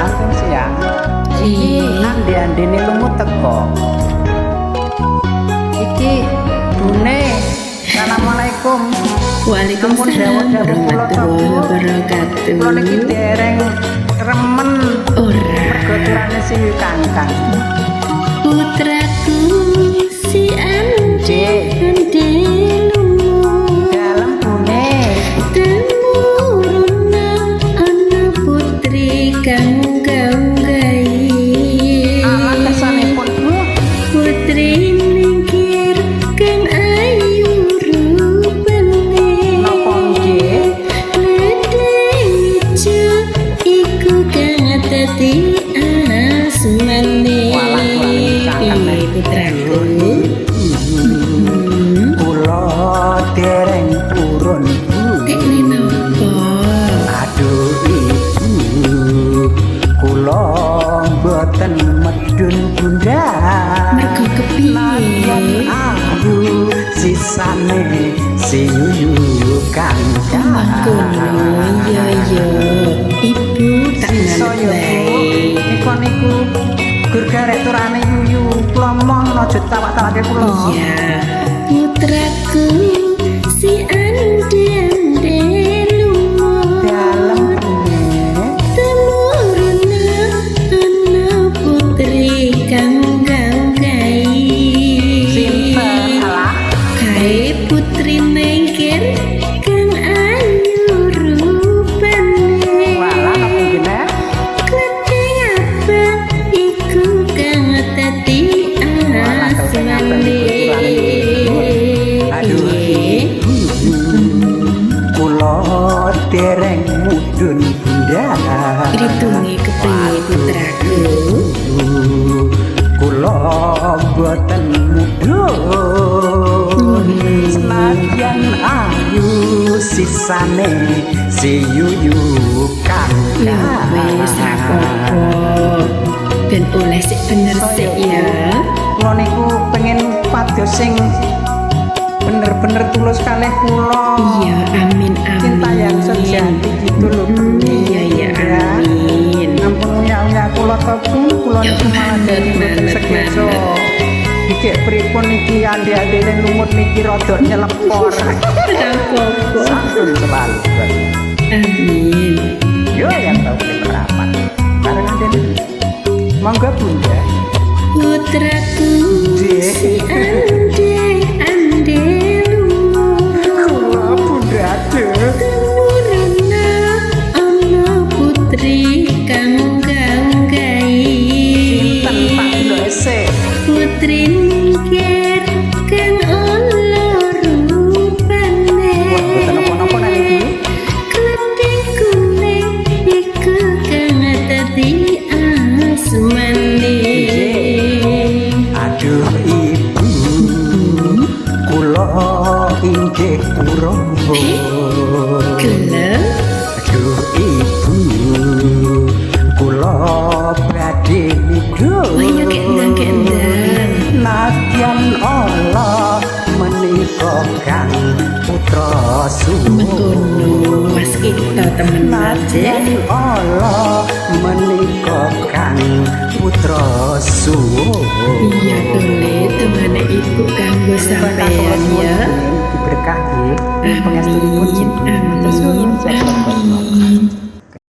Sampun siang. Iki ande-andene lumut teko. Iki Bune. Assalamualaikum. Waalaikumsalam Ampun dawuh-dawuh kula to, warahmatullahi Bu. wabarakatuh. Kula niki dereng remen Ora. Mergo turane si Kangkang. Putraku si ande ande lumut. Dalem, Bune. Temuruna ana putri kang gaunggahi. Alah, kersanipun, Bu. Putri minggir kang ayu rupane. Napa nggih? Klething ijo iku kang dadi asmane. Walah, walah, Kangkang. Piye, putraku? Kula dereng purun, Bu. Tekne napa? Aduh Ibu, kula mboten medun, Bunda. Mergo kepiye? Nadyan ayu sisane si Yuyu Kangkang. Mangkono, iya iya. Ibu tak Sisa manut ya, Bu. wae. Nika niku gur garek turane Yuyu. Kula moh aja tawak-tawake kula. Iya, putraku si ande ande lumut. Dalem, Bune. Temuruna ana putri kang gaunggahi. Sinten alah? Kae putri nengker kang ayu rupane. Walah, napa nggih? Klething abang iku kang dadi Walah, klething abang asmane. iku turane Ibu. Aduh Piye? Ibu, kula dereng mudhun, Bunda. Gritunge kepriye, putraku? Kula mboten mudhun. Senadyan ayu sisane si Yuyu Kangkang. Ya wis, rapopo. Ben oleh sik bener sik ya. Kula niku pengen pados sing bener-bener tulus kalih kula. Iya, amin amin. Cinta yang sejati gitu loh, Bu. Iya iya, amin. Ampun uyak-uyak kula to, Bu, kula Ya, niku malah manut, dadi mboten manut, sekeco. Manut. Iki pripun iki ande-andene lumut niki rada nyelepor. Rapopo. Santun selalu. Amin. Yo yang tahu di merapat. Bareng ande. Monggo, Bunda. Putraku Nggih. si ande ande lumut. Kula, Bunda, aduh. Temuruna ana putri kang gaunggahi. Sinten Pak Dulese? Putri ningkir kang ala rupane. Wah, mboten napa-napa nek iki. Klething kuning iku kang dadi asmane. Aduh Ibu, kula inggih purun. Gelem? Aduh Ibu, kula badhe mudhun. Oh iya, kendang kendang. Nadyan ala menika kang putra suwun. Mengkono, Mas kita temenan. Nadyan ala menika kang putra suwun. Iya tole, temane ibu kanggo sampean ya. Diberkahi pangestunipun. Amin, amin, amin.